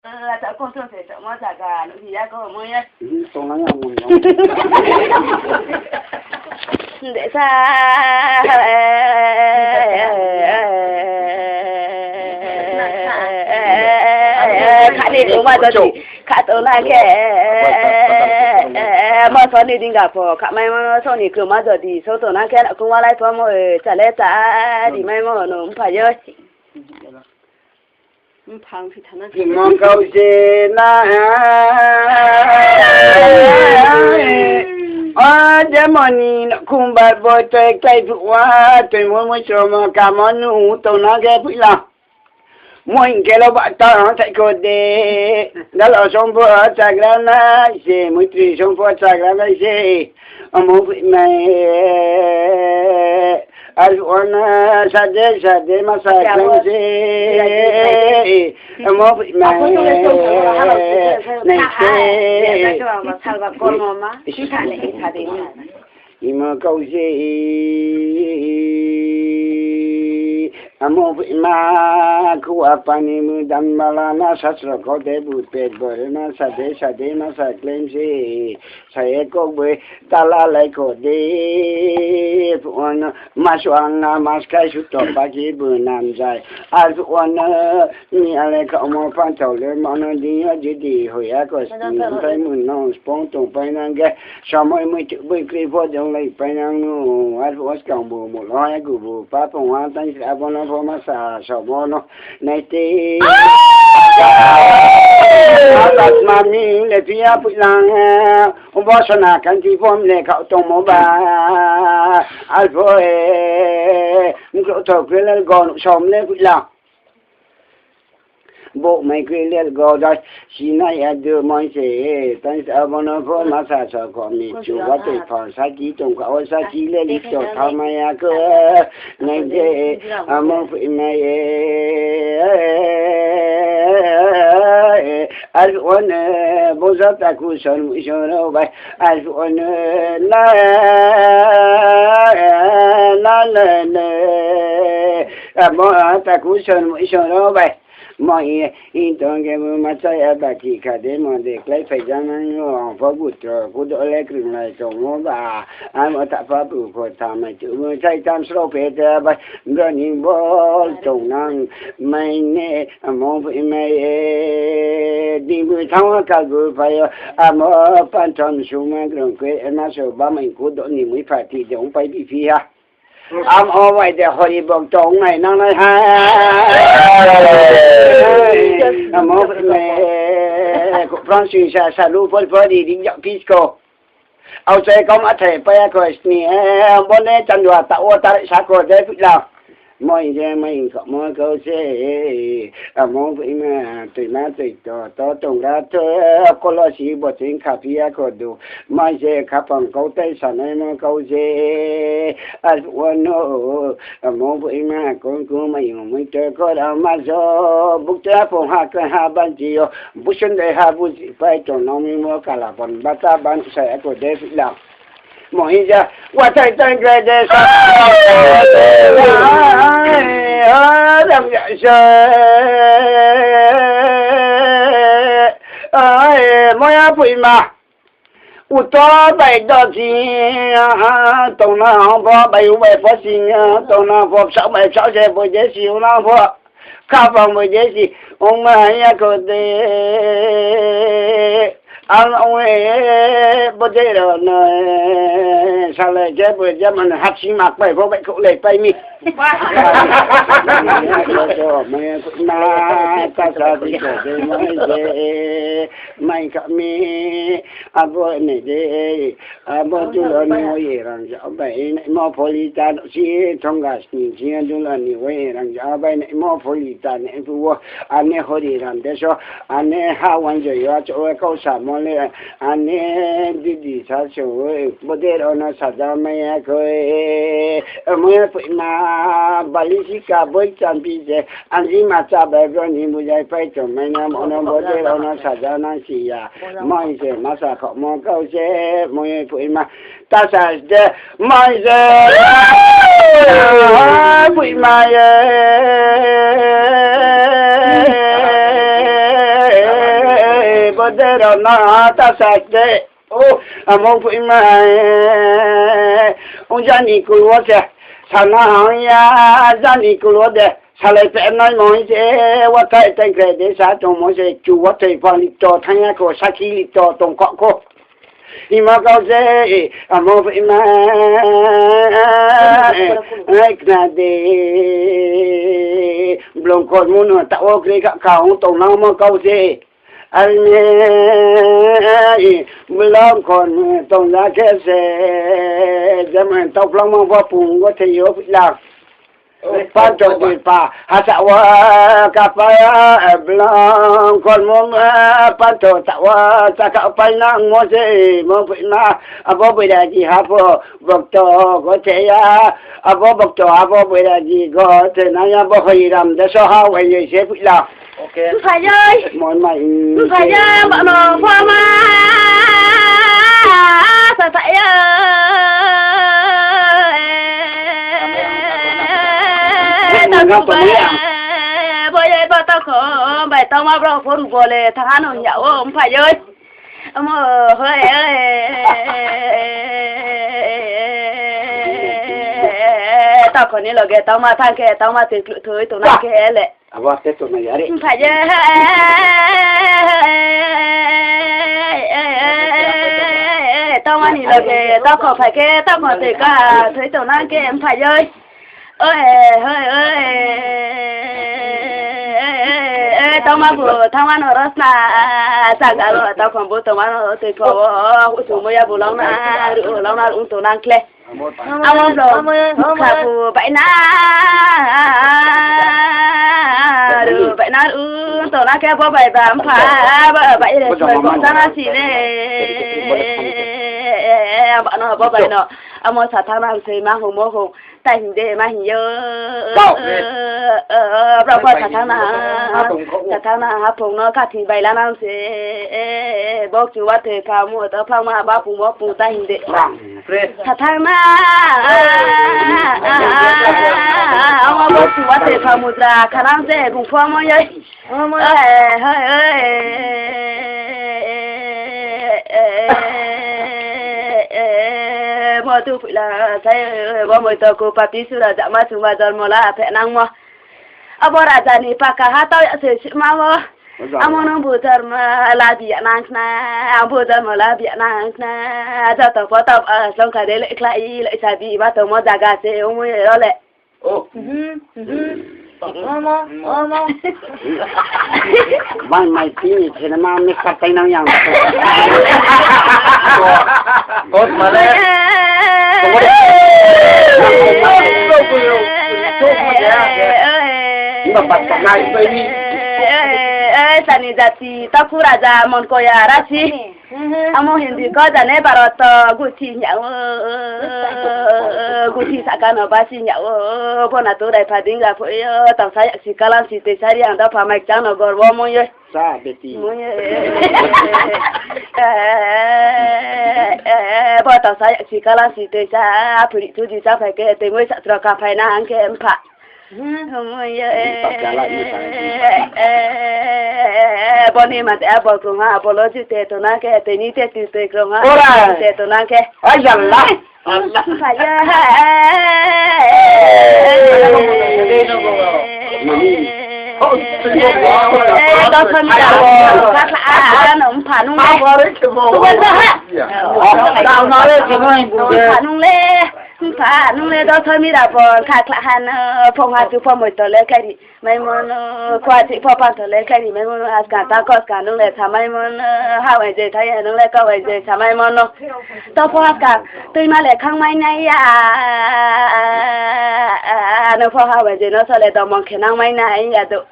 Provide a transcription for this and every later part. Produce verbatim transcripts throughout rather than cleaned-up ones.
Sa kong tong se, sa ma sa ka, no hi ya ko mo ya. Hmm, tong na ya mo no. Desa, khani ko ma do di, kha to na khe, mo so ni dinga pho, kha mai mo so ni kru ma do di, so to na khe, na kung wa lai pho mo, e, cha le cha, di mai mo no, mpha yo. Mphang phi thana. Imo kau se na. O, jemon ni nokhung bar bo toi klái phuh wa, toi mo mo chomo kamo nu tong na khe phuila. Mo hing khe lo ba ta thai kho de. Dalo song pho chagra nai se, moitri song pho chagra nai se. Amo phuh mai. Arphuh wo no sade sade masa klang se. Amo phuh mai. Nai se. Imo kau se. Amo phuh ma khu apa ni mu dan mala na sasro kau de bu pet bor na sade sade masa klang se. Sa ye kok boi tala lai kho de. Phuh wo no mas wang na mas kai su to pa ki bu nam zai. Arphuh wo no ni ale kha mo phan thau le mo no di yo di di hoi ya ko sni thai mun no spong tong pai nang ge. Samoi moi chu boi kri pho jong lai pai nang no. Arphuh wo skang bu mo lo ya gu bu pa phong wa tang sra bo no pho masa so bo no. Nai te. Atas mami le pia pui lang. Bo sona kan ti pom le kau tong mo ba. Alpho e. Mkro tho kre le gon som le pui lang. Bo mai kre le go da. Sinai adu moi se. Tan sa bo no pho masa so ko mi chu wa te pho sa ki tong ka o sa ki le li to tha mai ya ko. Nai de, amo phui mai e. Arphuh wo no, bo ja ta ku son mui son ro bai. Arphuh wo no, na, na, na, na. Amo ta ku son mui son ro bai. Moi, i tong ke bu ma chai a ba ki kha de mo de klái phai ja nang yo, ang pho bu tro, ku do le kring lai tong mo ba. Amo ta pha bu pho tha mai chu, mo chai tam sro phe te ba, bro ni bol tong nang, mai ne, amo phui mai e, di bu thang wa kal bu phai yo, amo pan thom su ma grong kwe, e ma so ba mai ku do ni mui pha ti de ong pai bi phi ha. Amo mai de hori bok tong nai nang nai ha. Amo phui mai e, ku prang sing sa sa lu pol pol di di jak pis ko. Ao chai kom athai paya ko sni, eh, bo ne chandua ta o tar sa ko de pila. Moi je mai ko mo ko se, amo phui ma, tui ma tui to, to tong ra to, ko lo si bo ting kha pia ko du. Mai je kha pang ko tai sa nai mo ko se, arphuh wo no, amo phui ma, kong kong mai mo mai to ko ra ma zo, buk ta pong ha ka ha ban ji yo. Busun dei ha bu ji pai to nong mi mo kala bon bata ban sa ya ko de pila. Mo hi ja, wa tai tai gra de sa. Ai, ha, dam ya sa. Ai, mo ya phui ma. Uto bai do si, ah, tong na pho, bai u bai pho si, ah, tong na pho, psa bai psa se, bo je si, u na pho. Kha pang bo je si, ong ma ya ko de. Ang ong e, bo je ro no, eh, sa le je bo je man hap si mak pai pho bai ko le pai mi. Ma, ta sa di ko de, mai je, mai ka mi, abo ne de, abo dulo ni wo ye rang ja bai ne mo poli ta no si thong ga sni si dulo ni wo ye rang ja bai ne mo poli ta ne pu wo ane hori ram de so ane ha wan jo yo cho we kau sa mo le ane di di sa so we bo de ro no sa ja mai ya ko e mo ya pui ma bali si ka boi chan pi je Anji ma cha bai bro ni bujai pai to mai na mo no bo je ro no sa ja nang si ya. Moi se ma sa kho mo kau se moi phui ma. Ta sa de moi se phui ma ye. rao no ta sa de. O, amo phoima, o jani kul wo se, sana hang ya, jani kul wo de, salai phe nai mo se, wathai tang khe de sa tongmo se, chu wathai pha lito thanng ya kho, sakhi lito tong kho kho. Hima kau se, amo phoima, khna de, blong kol mo no ta wo kre kha kha hong tong nang mo kau se. Aini blong kol tong ya khe se, jemon tau blong mang pho pung wo thei yo phi la. Panto boi pa, hasa wo kapa ya, blong kol mo, panto ta wo, chakha pai nang mo se, mo phoima, abo boiraji ha pho, bokto go the ya, abo bokto, abo boiraji go the nai ya, bo hoi ram de so ha, wai ye se phi la. Oke. Mphai yoi. Mon mai. Mphai yoi, ba no, ba ma. Sa sa yoi. Nang tong mai ya. Bo yoi, bo to kho, bai tong ma bro, phoru bo le, thang ano ya, o, mphai yoi. Amo, hoi, hoi. Tao kho ni loge, tao ma thang khe, tao ma te klu thui, tong na khe le. Abo ate tong na yare. Mphai ye. Tao ma ni loge, tao kho phai khe, tao kho te ka, thui tong na khe, mphai ye. Oi, hoi, oi. Tongma bu, tongma no rosna, saga ro, tongkhom bu, tongma no tui pho, utu moya bu long na, ru long na, ung tong nang khle. Amo blo, kha bu, bai na, ru, bai na, ru, tong na khe bo bai ba, mpha, ba, bai re, soi bo, sana si le. Ba no, bo bai no, amo sa thang na, soi ma, hung mo, hung. Tai hing de ma hing yo. Kau. Bro, bo sa thang na. Sa thang na, ha phung no kha thing bai la nang se. Bo chu wa the kha mu to phang ma ba phung mo phung tai hing de. Sa thang na. Amo bo chu wa the kha mu dra kha nang se bung phung mo ye. Mo tu phuila sai, bo moi to ku papi sura jama suma jormo la phe nangmo. Abo raja ni paka ha tau ya se sima mo. Amo no bu jormo la bi ya nang khna, abo jormo la bi ya nang khna. Joto pho to, ah, songkha de le khlai le sa bi ba to mo jaga se, omo ye ro le. Oh. Mhm, mhm. Omo, omo. Bai mai tini khe na ma makeup tai nang yang. Kot mane. Iba bat nai bai ni. Eh, sani jati, taku raja, mon koya rasi. Amo Hindi ko jane Bharat to guthi hing ya o, guthi sahka no basi hing ya o, bo na to rai pha ding ra pho yo, tang sa yak si kalam si te sari ang da pha mai chang no gor wo mo yo. Sa beti. Mo yo. Bo tang sa yak si kalam si te sa, phuri tu di sa phai ke, te mo sa tra ka phai na ang ke mpha. Bo ni ma te abo krung ha, abo lo ju te to na khe, te ni te tu te krung ha, ora. Te to na khe. Ai yalla. Allah. Mpha ya. Mami. Eh, do so mi da. Ka kha a, no mpha nung le. Mpha nung le. Mpha nung le do so mi da bo kha kla ha no, phong ha chu pho moi to le kari. Mai mono, khua chi pho pang to le kari mai mono, aska ta ko aska nung le sa mai mono, ha wai je thai nung le ka wai je sa mai mono. To pho aska, tui ma le khang mai nai ya, no pho ha wai je no so le do mong khe nang mai nai ya do.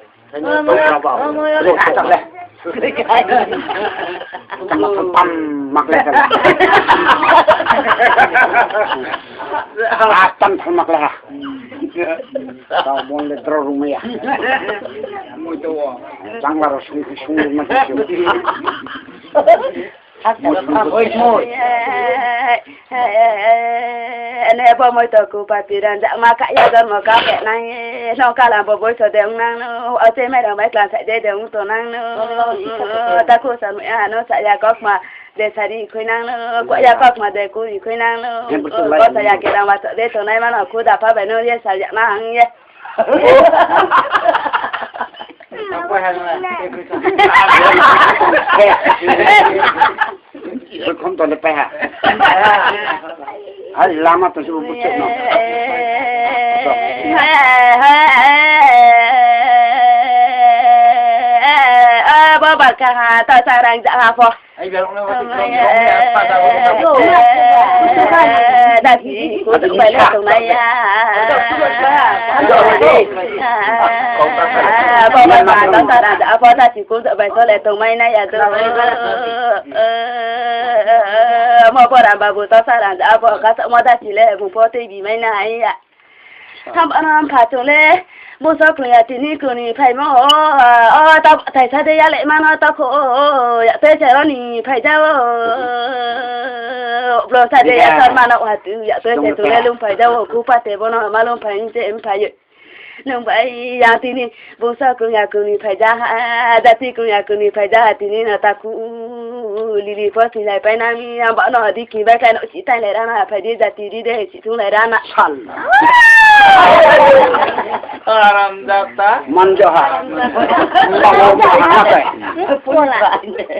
Pam, mak le. Astan thal mak le ha. Tau bon le dro rung ya. Chang la ro sung sung ma sung. Oi, oi. Ne bo moi to ku papi ran ja ma ka ya jor mo ka pe nang ye. No ka lam bo boi so de ong nang no. O se mai rang mai klan sa de de ong to nang no. Ta ku sa mo ya no sa ya kok ma de sari khui nang no. Ko ya kok ma de kuri khui nang no. Ko sa ya ke rang ma so de to nai ma no ku da pa bai no ye sa ya nang ye. Khom to le pai ha. Ari lama to se bu bu se no. Bo ba ka ha ta sa rang ja ha pho. Dati ku bai le tongnai ya. Bo ba ba ta sa rang ja pho dati ku bai to le tongmai nai ya do. Mo bo ram babu to sa rang ja pho ka sa mo dati le bu pho tei bi mai nai ya. Ham anam pha chung le, bung so krung ya tini krung ni phaimo, o, ta thai sa de ya le mano ta kho, o, ya te se ro ni phai ja o, blo sa de ya sar mano ha tu, ya te se tu le lung phai ja o, ku pa te bo no ma lung phai ni se em phai ye. Nung bai ya tini, bung so krung ya krung ni phai ja ha, jati krung ya krung ni phai ja ha, tini no ta ku, lili pho si lai pai na mi, ang ba no di ki bai kai no si tai le ra na, phai di jati di de, si thung lai ra na. Sal. Aram data. Manjo ha. Babo ma ha kai.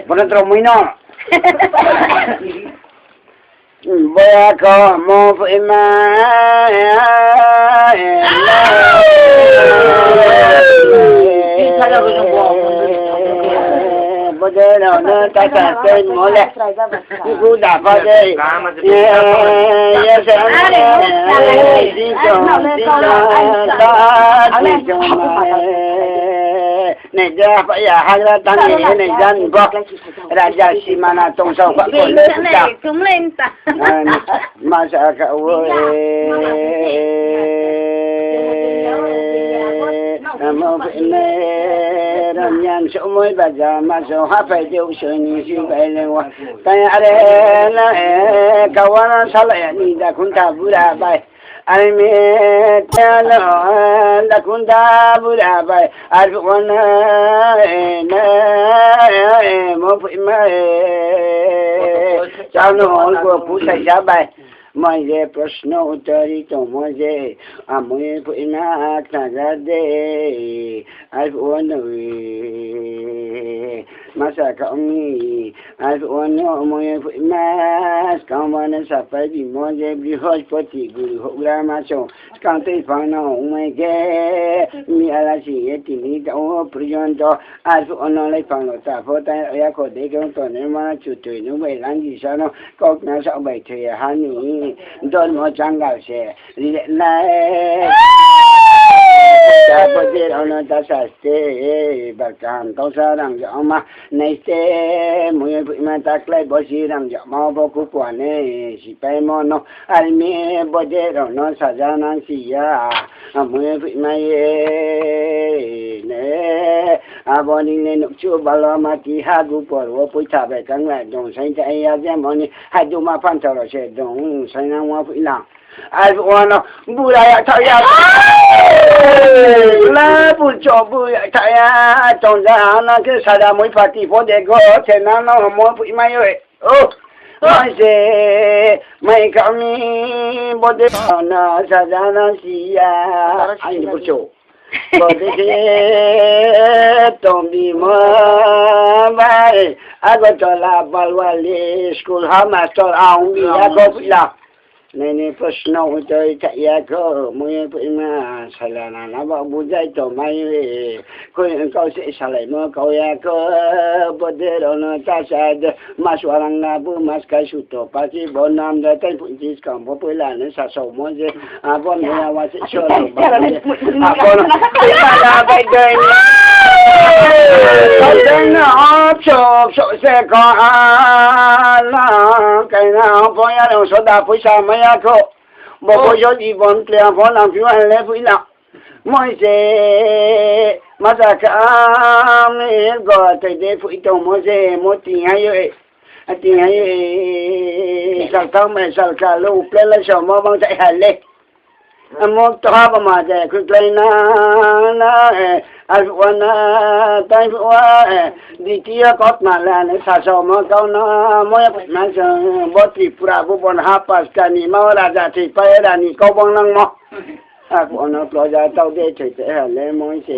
Bono dro mui no. Boya ko mo pui ma. Bodei rao no ta sa tei mo le. Ku da pha de. Ye se di chong, di chong, ta di chong ma. Nei ja pha ya hagra tang ye nei jan bo. Raja si mana tong sao kha ko le ta. Masa ka wo e. Amo pui me ram yang so moi ba ja ma so ha pai de u so ni si bai le wa. Tai are na e ka wa na sa la ya ni da khun ta bu ra bai. Ai me ta lo da khun ta bu ra bai. Ar bu wa na e na e mo pui ma e. Sa no hol ko pu sai sa bai. Moi je proshno uttori tongmo je, amoi phuima khnagra de, arphuh wo no, masa kha ong mi, arphuh wo no moi phuima skang mano sapai bimo je, Brihospoti guru houhgra maso, skang tei phang no ongmai khe, mi alasi ye tini tao porjonto, arphuh wo no lai phang lo ta pho tai ya kho de khe ong tongnai ma chutoi nung bai lanji sa no, Kau kna sa bai thoi ha ni dormo changal se ri le nai. Ta bo je rao no ta sa ste, bar kaham kau sa rang ja ma nai ste, mui phuima ta klái bo si rang ja ma bo khu pua ne si pai mo no, ar mi bo je rao no sa ja nang si ya, mui phuima ye ne. Abo ni ne nukchu balo mati ha gupor wo poitha bai kang lai dong sai ta ya je mo ni hai duma phanthor se dong sai nang wa phuh nang. Ai wa no bura ya tha ya. La bur cho bu ya tha ya. Tong ja na ke sada moi pati pho de go se na no mo phuh mai yo. O, mai se, mai kami, bode na sajana siya. Ai ni bucho. Bode se, tombi mo, bai, Agartala Balwali school ha master aung bi ya ko pila. Nini proshno utoi tha ya ko, mui phuima salana na ba bujai to mai we. Koi kau se salai mo kau ya ko, bode rao no ta sa de, mas warang na bu mas kai su to pasi bo nam de tai pun tis kam bo poi la ne sa so mo je, abo ne ya wa se so lo ba je, abo no, te pa la bai doi ni. Kau doi na op so, so se ko a la, kai na po ya lo so da poi sa ma ya ko. Bo bo yo di bon ple a bo lang piu a le pui la. Moi se, ma sa ka mi go tai de phui tong mo se, mo ti ha yo e. Ati hai, sal thang mai sal kha lo, uple lai so mo bang tai ha le. Amo to ha ba ma je, khu klai na, na, eh, al wa na, tai wa, eh, di ti ya kot ma la ne sa so mo kau na, mo ya ma so, bo Tripura, bo bon ha pas ka ni, ma raja thi pa ya ra ni, kau bang nang mo. Ako no ploja tau de thoi te ha le moi se.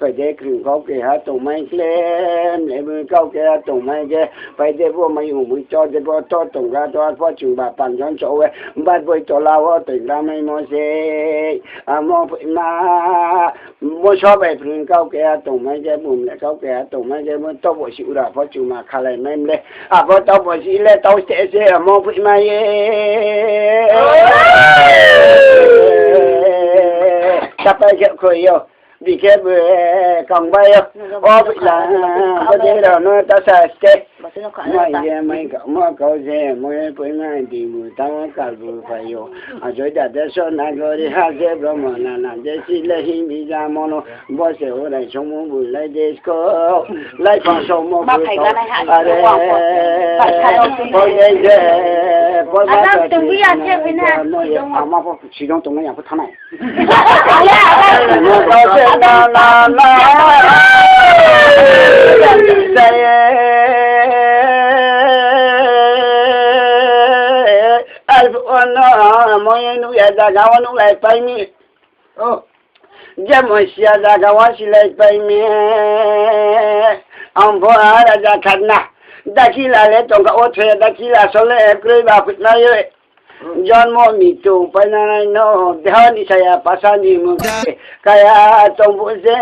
Pai de krung kau keha tongmai klem, le bung kau keha tongmai ge. Pai de bo mai ung bui cho de bo to tong ga to a pho chung ba pan jon cho we. Bat boi to la wo tong ga mai mo se. Amo pho ma, mo so bai krung kau keha tongmai ge, bung le kau keha tongmai ge, bung to bo si ura pho chung ma khalai mai mle. Abo tau bo si le tau ste se amo phui ma ye. Tapai khe khoi yo. Bi khe bo kang bai yo. O phui la. Bo de ro no ta sa ste. Mai ye mai ka mo kau se mo ye phui ma di mu ta kal bu pai yo. A joi da de so na gori ha se bro mo na na de si le hi mi ja mo no. Bo se orai songmo bu lai de sko, lai phang songmo bu tong. Are, bo ye je, bo ma to ti na no ye, ama pho sidong tong nai, ang pho thanai. Mo to se na na na. Sa ye. Al ono, mo ye nu ya jaga, onu lai pai mi. O. Je mo sia jaga wa silai pai mi. Ang bo ara ja khatna. Dakila le tongka o the dakila so le kroi ba phutna ye. Jonmo mitu painanai no. Deho ni saya pasa ni mu. Kaya tongbu se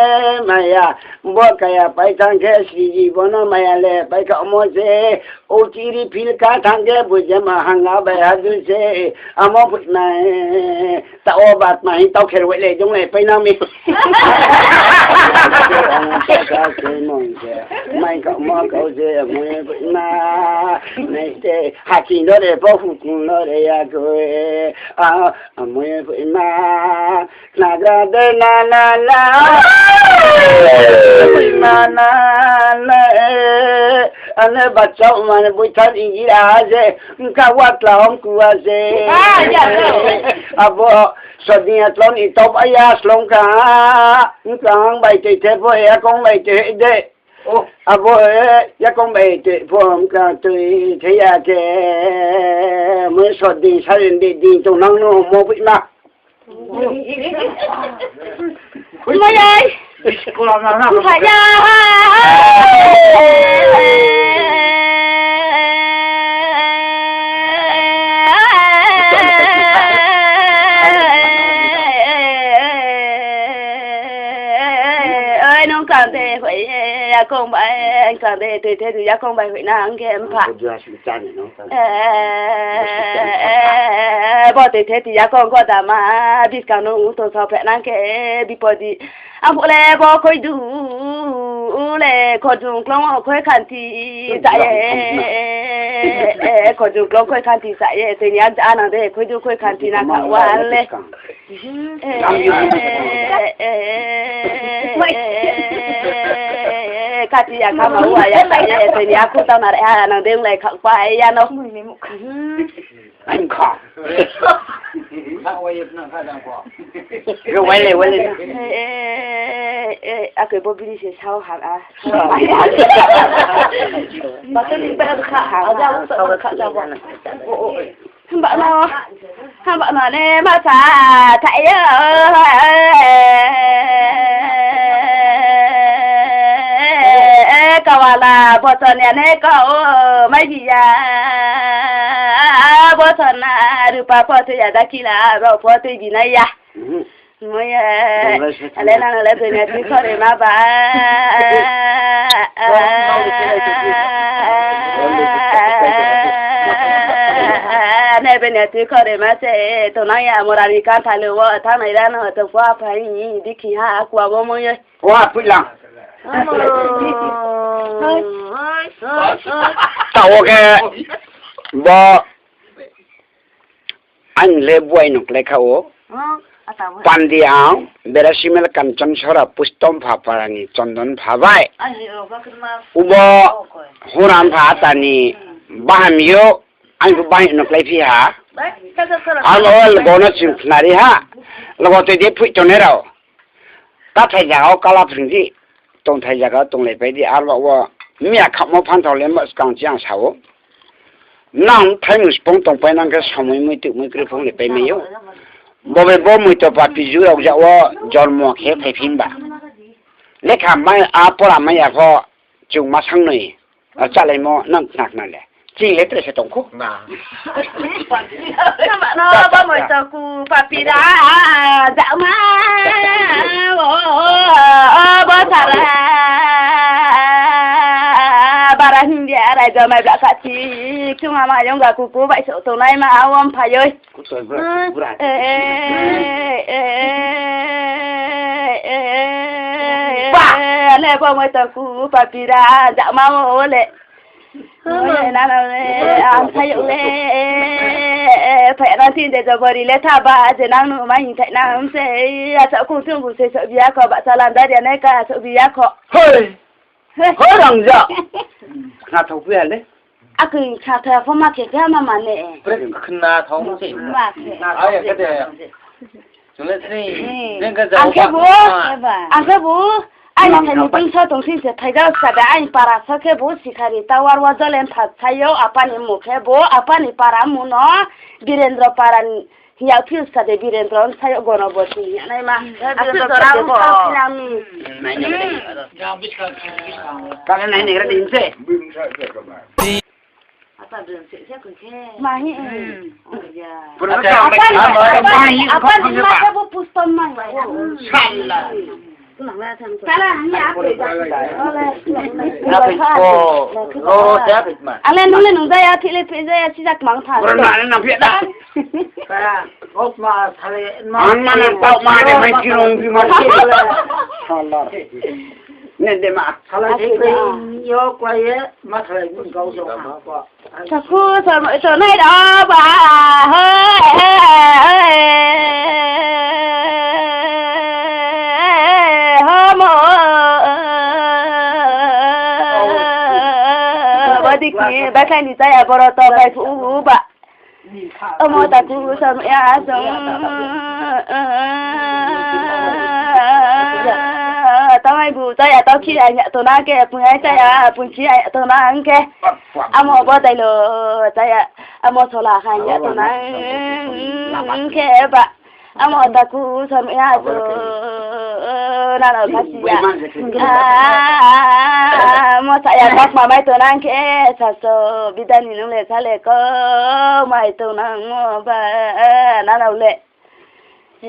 maya. Bo kaya pai thang khe sriji bono maya le pai ka mo se. O chiri phil ka thang khe bo je ma hanga bai ha du se. Amo phutna. Ta o bat ma hi tau kher wai le jong le pai nang mi. Mai ka mo kau je mo ma nai te haki no re bo hukung no re ya ko e. A mo ma nagra de na na na. Ma na na e. Ane bachau mane bui than ingi a je. Nka watla hom kuwa se. Abo Soding ya tlon i top aya slong ka. Nka ang bai te te pho ya kong bai te de. Abo ya kong bai te pho nka tui te ya ke. Mo soding sarin di ding tong nang no mo pui ma. Mai ai. Phaya. Oi, nung kang de, hoi, ya kong bai, kang de, tui te du ya kong bai, hoi nang ke mpha. Bo tui te ti ya kong ko dama, biskang no u to so phe nang ke, bipodi. Ang phuh le bo khoi du le, khojung klong o khoi khanti sa ye. Khojung klong khoi khanti sa ye, tini ang ja nang de, khoi du khoi khanti na kha wa le. Kati ya kama wa ya sa ye, tini aku tau na re ha nang de lai kha pa ya no. Ang kha. Wale, wale. Aku bo bini se sao ha a. Ba to ni ba kha ha. Ba no. Hamba no ne masa thayo. Kawala boson ya ne kau mai biya. Boson na rupa pho tui ya dakila ro pho tui binai ya. Moya. Ale nang le bini tui khore ma ba. Ne bini tui khore ma se, to nang ya morani kantha le wo, thangnai ra no, to pho aphai, dikhi ha, akua bo moya. Wa pui lang. Tao ke, bo, ang le buai no klai kha o. Pandi ang Berasi mel Kanchan Sora Pustom pha para ni Chondon pha bai. Ubo Horan pha ata ni baham yo, ang bo baham no klái phi ha. Ang bo logo no ching khnari ha. Logo toi de phui tongnai rao. Kathai zaga wo kala phring di, tongthai zaga wo tonglai pai di, arba wo miya khamo phanthao le ma skang chi ang sa ou. Nang thaimung spong tongpai nang khe samui mui tuimui kroi phung le pai mai ou. Bo bai bo muito papi ju rao ja wo jormo khe phaiphi ba. Lekha mai a pora mai ya pho chung ma sangnoi. A chalaimo nang khna khna le. Ching le tre se tong khu. No, bo moi to ku papi da, ja ma, o, o, bo sara, bara India raijo mai bla kha chi, chung ama yong ga ku ku bai so tongnai ma, awom phai oi. Kutoi bra, bra. Ba! Le bo moi to ku papi da, ja ma o le. Mo le na na le, ang thai yo le. Phai na tin de jabari le tha ba, je nang nu ma hin thai nang se. A sa ku chung bu se so bia kho, ba sa lan da ria ne ka so bia kho. Hoi! Hoi rang ja. Khna thao phi ya le. Akoi kha kha pho ma khe khe ma ma ne. Pre khna thao mo se. Ma khe. Aya khe de. Chule sini. Ang khe bo. Ang khe bo. Aini thai ni bung so tong sin se thai da sa da aini para so khe bo sikhari tower wa jole pha thai yo apa ni mo khe bo apa ni para mo no Birendra para ni. Hiya phil sa de Birendra, ang sayo Gonoboti hiya nai ma. Aphil jora ang sa sinami. Kala nai negra din se. Apa belum se se kun ke. Mahi. Apa ni, apa ni ma ke bu pustom ma. Salah. Kala ni apa? Apa ko? Ro ro se apa ma? Ale nung le nung jaya, thik le thik jaya, sijak mang tha. Ro na le nang phi da. Kala, ok ma, thale ma. Ang ma nang pau ma de mai kirong bi ma. Salah. Ne de ma. Salah de ko yo kwa ye, ma thale ko so ma ko. Takhu sormo ito nai da ba, hoi, hoi, hoi, homo. Badi ki, bakai ni jaya boro to bai phu ba. Omo takhu sormo ya song. Tawai bu jaya tau khi aya to na ke, pun ai jaya, pun khi aya to na ke. Amo bo tailo, jaya, amo sola khan ya to nang khe ba. Amo takhu sormo ya to, nano khasi ya. Amo saya tak mamai to nang khe, saso bidani nung le sale ko, mai to nang mo ba, nano le. E,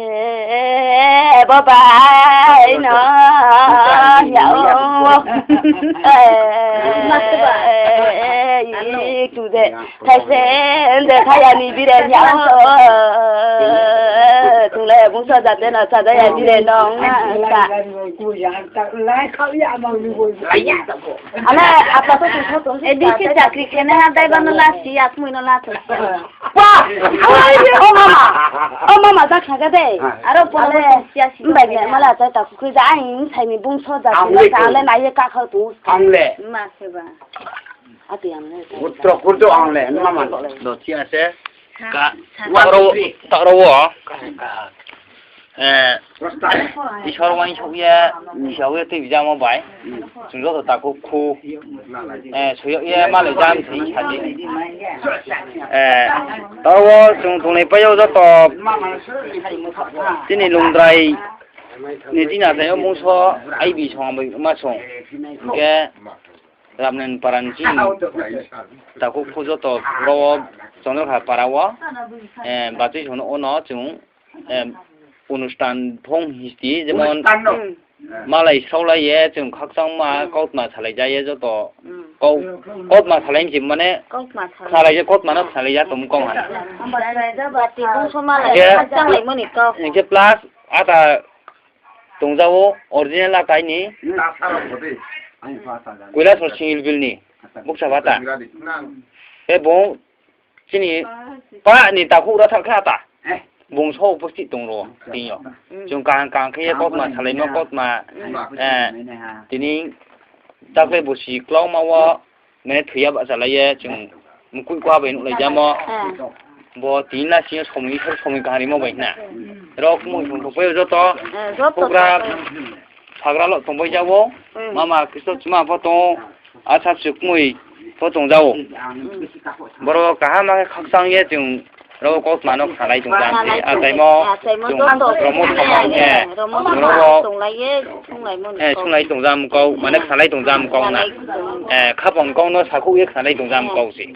bo bai no, ya o. E, i tu de, thai se, de thai ya ni bire ya o. Tu le bung so ja de no, sa ja ya bire no, ta. Ale, apa to tu so to. E, di se chakri khe na, dai ba no la si, asmui no la to. Pa! Ai, o mama! O mama, jak kha de. Aro pho ale, mbai ni mala chai ta kukri ja, ai, sai ni bung so ja, ang le nai ye ka kha tu. Ang le. Ma se ba. Ati ang le. Utro kurdo ang le, mama. Do ti ase. Ka, taro, taro wo. Eh, Isor uaingsouh ye, Isor ye tui bijamo bai. Chung joto takhu khu. Eh, soyag ye malai jam se sa di. Eh, tao wo chung tongnai pai yo joto. Chini Lungdrai ni chini achai yo bungso, aibi song bai ma song. Hingkhe Ramnen para ni chini takhu khu joto ro wo Chondrokha para wo. Eh, bachoi song no ono chung. Em, onusthan phong history, jemon, malai sraolai ye, chung khakchangma, kautma salai ja ye, joto, kau-, kautma salai ni mane, salai ye, kautma no salai ya, tong kau ha. Hingkhe plus, ata tongja o, original ata ni, Kailasor Singhil Bill ni, bukcha bata. E bung, chini, pa ni takhu ra thang kha ta. bung so uposthit tong ro, tini yo. Chung kaham kaham khe ye kautma salaimo, kautma, tini taklai bosi klauma wo, mane thoi ya bahchalai ye chung mkoih kua bai nuhlai jamo. Bo tini na sing yo somoi, somoi kaham rimo bai hna. Ro kmoi song thongpai yo joto, houhgra, sagra lo tongpai ja ou. Mama Khristo chuma pho tong ou, asa bsu kmoi pho tong ja ou. Boro kaham khe khakchang ye chung ro kautma no khnalai tong jam se. Achaimo, chung romo samang, ro sunglai tong jam kau, mane khnalai tong jam kau na. Khapang kau no sakhouh ye khnalai tong jam kau se.